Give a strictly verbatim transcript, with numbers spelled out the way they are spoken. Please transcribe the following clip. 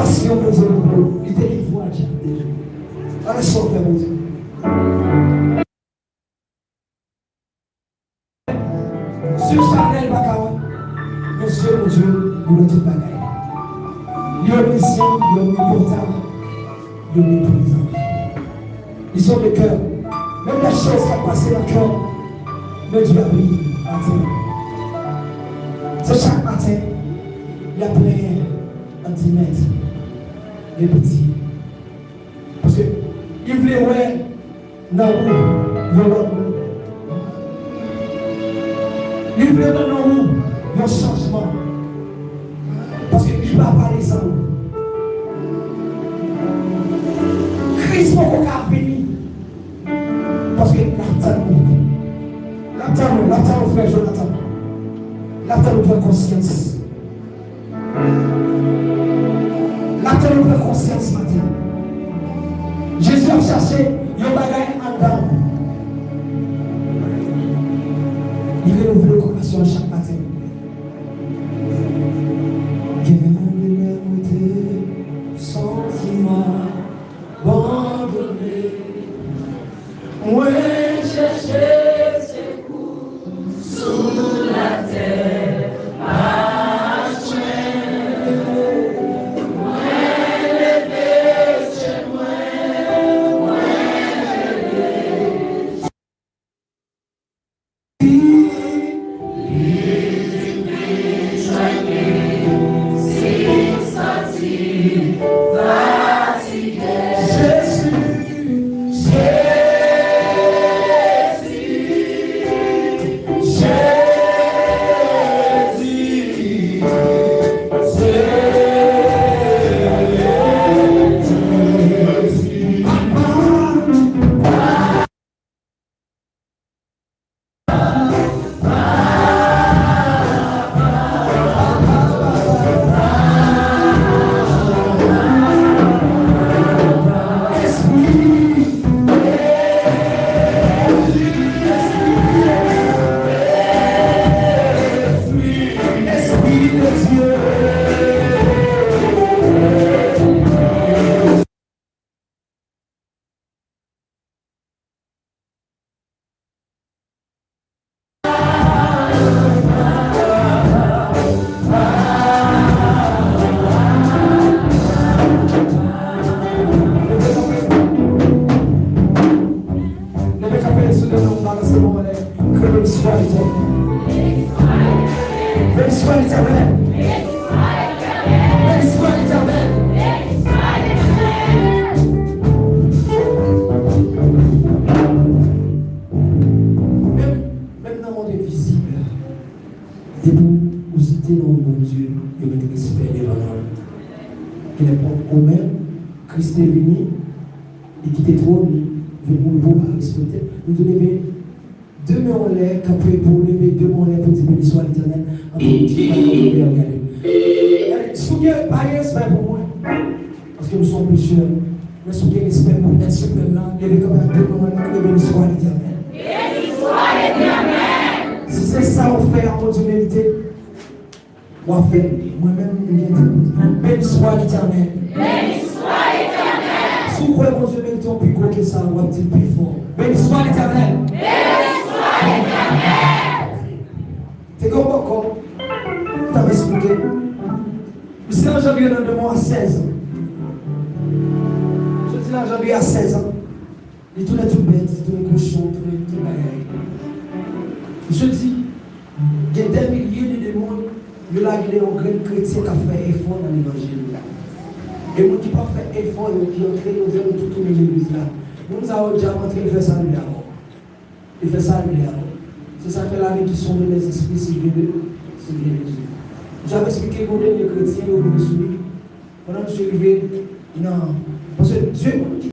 Si yon Bondye pou ou, li te gen vwa dyab deja. Gade sa w fè Bondye. Zye chanèl pa ka wè, men zye Bondye, li wè tout bagay. Li omnisyan, li omnipotan, li omniprezan. Li sonde kè w. Menm lè choz k ap pase nan kè w, men Dye ap li maten. Se chak maten, li ap plenyen an di, Mèt, men piti. Paske li vle wè nan ou yon lòt moun. Li vle wè nan ou yon chanjman. Paske li pa pale san ou. Kris poko ka vini. Paske l ap tann ou. L ap tann ou, l ap tann ou, frè Jonathan. L ap tann ou pran konsyans. L ap tann ou pran konsyans maten. Jezi ap chache yon bagay anndan w. Li renouvle vokasyon chak maten. Gen de lè mwen te santi m abandone. Mwen chèche sekou sou latè pa jwenn. Mwen leve je mwen, mwen rele. Leve kanpe sou de nou, balanse nou anlè. Kriye, Beni swa Letènèl. Beni swa Letènèl. Beni swa Letènèl. Menm, menm nan mond envizib, depi ou site non Bondye, yo met respè devan non l. Kenpòt ou menm, Kris te vini, li kite twòn li, vin mouri pou w pa respekte l. Nou te leve de men anlè, kanpe pou w leve de men anlè pou di, Beni swa Letènèl, ann priye pou Letènèl gade. Gade, si w gen, pa gen respè pou mwen, paske m se yon pechè. Men si w gen respè pou Èt Siprèm nan, leve kanpe ak de men anlè, kriye, Beni swa Letènèl. Beni swa Letènèl. Si se sa w fè a, Bondye merite, w ap fè l. Mwen menm, m gen tan pou di, Beni swa Letènèl. Beni swa Letènèl. Si w kwè Bondye merite yon pi gwo ke sa, w ap di l pi fò, Beni swa Letènèl. Beni swa Letènèl. Te gen yon bòkò, m t ap esplike. Misye nan janvye nan de mwa sèz an. Soti nan janvye a sèz an. Li tounen tout bèt, li tounen kochon, tounen tout bagay. Misye di, gen dè milye de demon, yo lage dèyè yon grenn kretyen k ap fè efò nan levanjil. E moun ki p ap fè efò yo, ki antre, yo vle yo tounen legliz la. Moun sa yo djab antre, yo fè sa yo vle avè w. Yo fè sa yo vle avè w. Se sa k fè la vie qui sont les esprits, se vle de, se vle de Dieu. Misye ap esplike gen yon dènye kretyen, yo vini sou li. Pandan misye rive nan, paske Dye